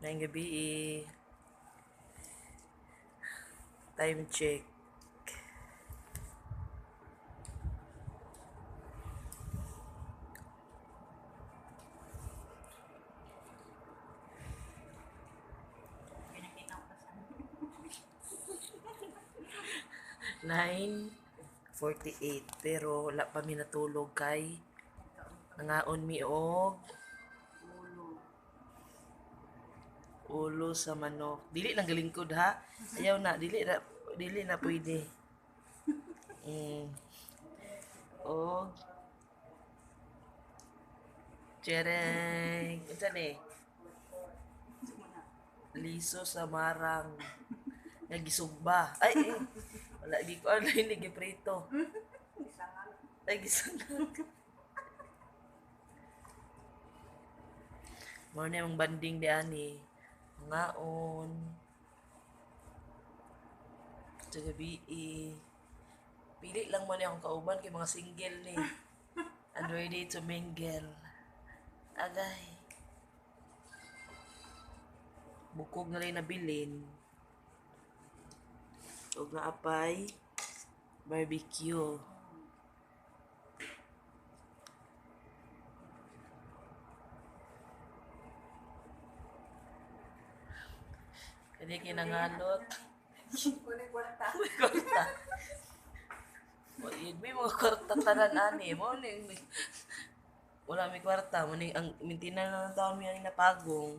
Maayong gabi eh. Time check. Pinakita ko sa 9:48, pero wala pa mi natulog kay nangaon mi og ulo. Ulo sa manok. Dili lang galingkod ha. Ayaw na, dili na pwede. Og Chereng! Unsa ni? Liso sa marang. Nga gisugba. Ay, eh. Wala gi ko ano ini giprito. Ay, gisangag. Mao na yung banding di ani. Ngaon. Sa gabi eh. Pili lang man akong kauban kay mga single ni. And ready to mingle. Agay. Bukog na rin nabilin. Og naapay barbecue. Kani kinangalot. Wala kwarta. May kwarta. Wa yun, may mga kwarta tanan ani. Mo ni wala may kwarta mo ni ang mintina na lang taon mi ang napagong.